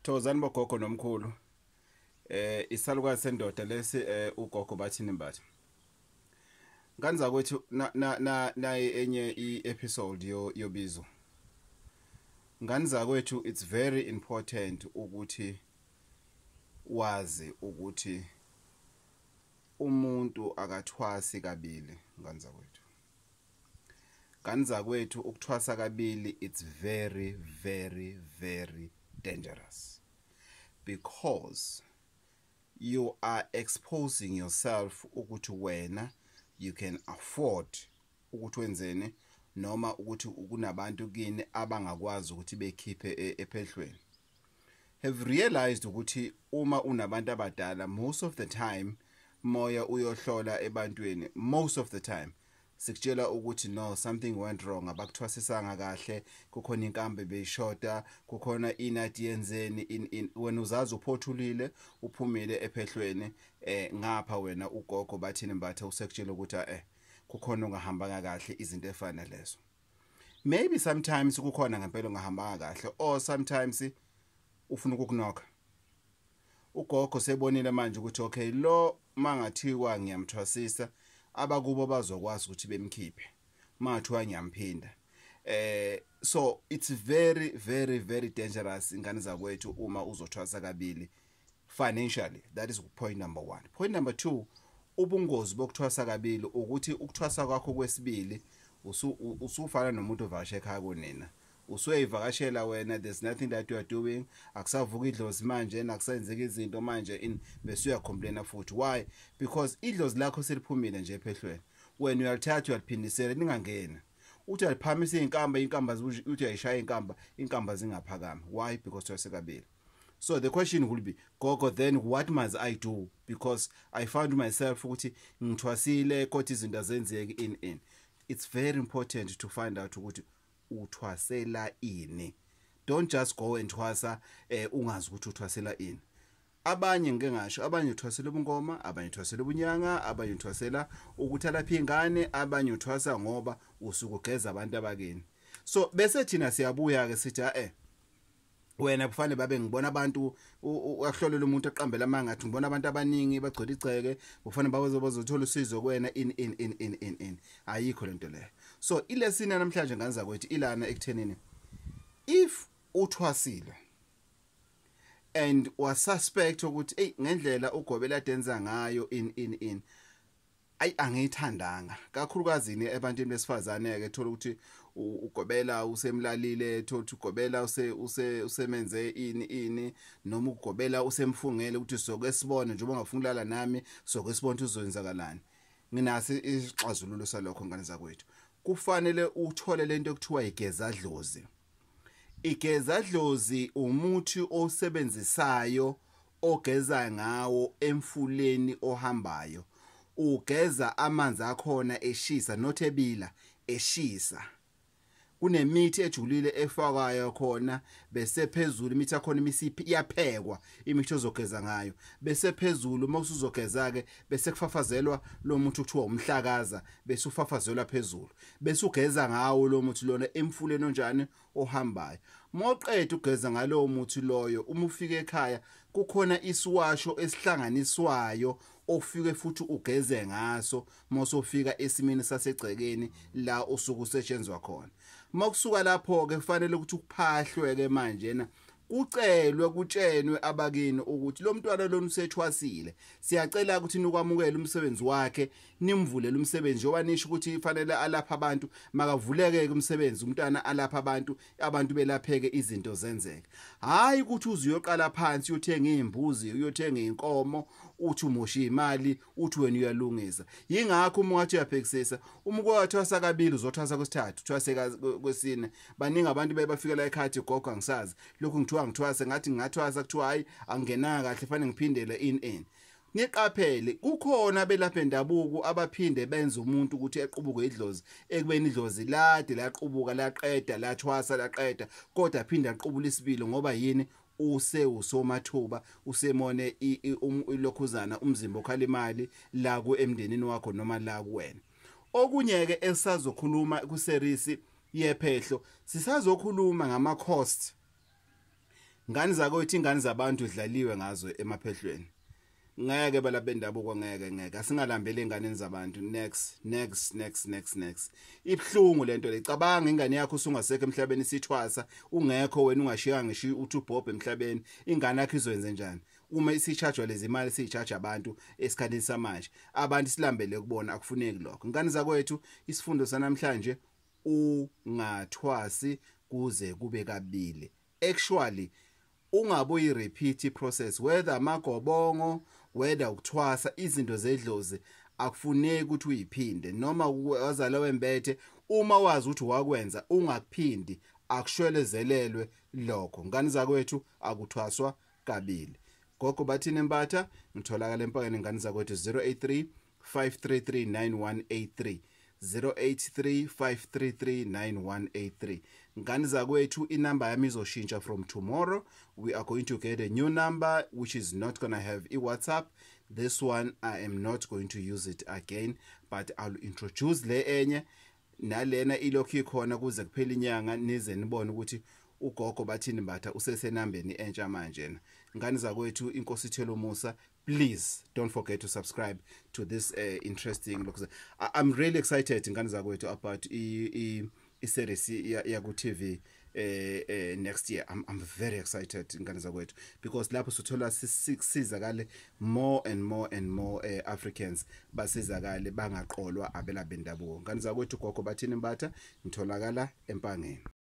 Thokozani bogogo nomkhulu. Isalukazi sendoda lesi, ugogo Bathini Mbatha. Ngane zakwethu, na na na nayi enye i-episode yobizo. Ngane zakwethu, it's very important ukuthi wazi ukuthi umuntu akathwasi kabili, ngane zakwethu. Ngane zakwethu, ukuthwasa kabili, it's very, very, very dangerous because you are exposing yourself ukuthi wena you can afford ukuthi wenzeni noma ukuthi kunabantu kini abangakwazi ukuthi bekhiphe ephehlweni. Have realized ukuthi uma unabantu abadala, most of the time moya uyohlola ebantwini, most of the time sikutshela ukuthi no, something went wrong, abakuthwasisanga kahle, kukhona inkambi beyishoda, kukhona inati yenzeni in wena uzazi uphothulile, uphumile ephehlweni. Ngapha wena ugogo Bathini Mbatha usekutshela ukuthi kukhona ongahambanga kahle, izinto efana lezo. Maybe sometimes kukhona ngempela ongahambanga kahle or sometimes ufuna ukukunokha. Ugogo sebonile manje ukuthi okay, lo mangathiwa ngiyamthwasisa, abakubo bazokwazi ukuthi bemkhiphe, mangathiwa ngiyamphinda. So it's very, very, very dangerous, ingane zakwethu, uma uzothwasa kabili financially. That is point number 1. Point number 2, ubungozi bokuthwasa kabili ukuthi ukuthwasa kwakho kwesibili usufana nomuntu ovakashe ekhaya kunina, usuyivakashela wena. There's nothing that you are doing, akusavuka idlozi manje, nakusenzeka izinto manje in bese uyacomplaina futhi. Why? Because idlozi lakho seliphumile nje ephehlweni, wena uyalithatha uyaliphindisela, lingangena. Uthi uyaliphamisa izinkamba, izinkamba uthi uyayishaya inkamba, inkamba zingaphakami. Why? Because uyasekabili. So the question will be, "Gogo, then what must I do? Because I found myself ukuthi ngithwasile kodwa izinto azenzeki in." It's very important to find out ukuthi uthwasela ini. Don't just go and thwasa ungazi ukuthi uthwasela ini. Abanye, ngike ngasho, abanye uthwasela ubungoma, abanye uthwasela ubunyanga, abanye uthwasela ukuthi alapha ingane, abanye uthwasa ngoba usuke ugeza abantu abakini. So bese thina siyabuya ke sithi wena kufanele babe ngibona abantu uyahlolela umuntu eqambela amangathi ngibona abantu abaningi bagcwele igceke, kufanele baze bazothola usizo kuwena in in in in in in. Ayikho lento leyo. So ilesson namhlanje, ngane zakwethu, ilana ekuthenini if uthwasile and wasuspect ukuthi hey, ngendlela ugobela denza ngayo in in in, ayi, angiyithandanga, kakhulukazi ni ebantwini besifazane ke, thola ukuthi ugobela usemlalile, thola ukuthi ugobela use use usemenze ini ini, noma ugobela usemfungele ukuthi soke sibone njengoba ungafuna ulala nami, soke sibone ukuthi uzoyenzakalani. Nginaso isixazululo salokho, ngane zakwethu. Kufanele uthole lento ekuthiwa igezadlozi. Igezadlozi umuthi osebenzisayo ogeza ngawo emfuleni ohambayo, ugeza amanzi akhona eshisa, not ebila, eshisa. Kunemithi ejulile efakwayo khona, bese phezulu imithi yakhona imisiphi iyaphekwa, imithi ozogeza ngayo, bese phezulu uma usuzogeza ke bese kufafazelwa lo muthi kuthiwa umhlakaza, bese ufafazelwa phezulu, bese ugeza ngawo lo muthi lona emfuleni onjani? Ohambayo. Moqeda ugeza ngalowo muthi loyo, uma ufika ekhaya kukhona isiwasho esihlanganiswayo ofike futhi ugeze ngaso mawusofika esimeni sasegcekeni la osuku usetshenzwa khona. Makusuka lapho ke kufanele ukuthi kuphahlwe ke manje na, kucelwe, kutshenwe abakini ukuthi lo mntwana lona usethwasile, siyacela ukuthi nikwamukele umsebenzi wakhe, nimvulele umsebenzi njengoba nisho ukuthi fanele alapha abantu, makavuleke ke umsebenzi umntwana alapha abantu, abantu belapheke, izinto zenzeke. Hayi ukuthi uze uyoqala phansi uyothenga izimbuzi, uyothenga inkomo, uthi umosha imali, uthi wena uyalungisa. Yingakho uma ungathi uyabhekisisa, uma kwathwasa kabili uzothwasa kwesithathu, uthwase kwesine. Baningi abantu bebafika la ekhaya, "Gogo, angisazi lokhu, ngithiwa ngithwase, ngathi ngingathwasa, kuthiwa hayi, angingenanga kahle, fanele ngiphindele in in." Niqaphele, kukhona belapha endabuko abaphinde benze umuntu ukuthi equbuke idlozi ekubeni idlozi lade laqubuka, laqeda, lathwasa, laqeda, kodwa aphinde aqubula isibilo. Ngoba yini? Use usomathuba usemone ilokhuzana umzimba okhala imali la ku emndenini wakho noma la kuwena. Okunye ke esisazokhuluma ku series yephehlo, sisazokhuluma ngama costs. Ngane zakwethu, ingane zabantu idlaliwe ngazo emaphehlweni. Ngeke bala bendabuko, ngeke ngeke asingalambeli enganeni zabantu. Next, next, next, next, next. Ibhlungu lento le. Cabanga ingane yakho usungasekho emhlabeni, isithwasa ungekho wena, ungashiya ngisho uthi ubhobhe emhlabeni, ingane yakho izoyenza njani uma isichargewa lezi imali siyicharge abantu esikhathini samanje? Abantu silambele kubona, akufuneki lokho. Ingane zakwethu, isifundo sanamhlanje: ungathwasi kuze kube kabili. Actually, ungabuyi repeat process, whether amagobongo, whether ukuthwasa, izinto zedlozi akufuneki ukuthi uyiphinde. Noma wazala wembethe, uma wazi ukuthi wakwenza, ungakuphindi, akushwelezelelwe lokho. Ngane zakwethu, akuthwaswa kabili. Gogo Bathini Mbatha, ngitholakala eMpangeni, ngane zakwethu. 083 533 9183, 083 533 9183. Ngane zakwethu, inamba yami izoshintsha from tomorrow. We are going to get a new number which is not going to have i-WhatsApp. This one, I am not going to use it again, but I'll introduce le enye, nalena ilokhu ikhona kuze kuphele inyanga, nize nibone ukuthi ugogo Bathini Mbatha usesenambeni entsha manje na. Ngane zakwethu, inkosi ithela umusa. Please don't forget to subscribe to this interesting look. I'm really excited, ngane zakwethu, about i series ya ku TV next year. I'm very excited, ngane zakwethu, because lapho sithola sisizakale more and more and more Africans basizakale, bangaqolwa abela bendabuko. Ngane zakwethu, gogo Bathini Mbatha, ngitholakala eMpangeni.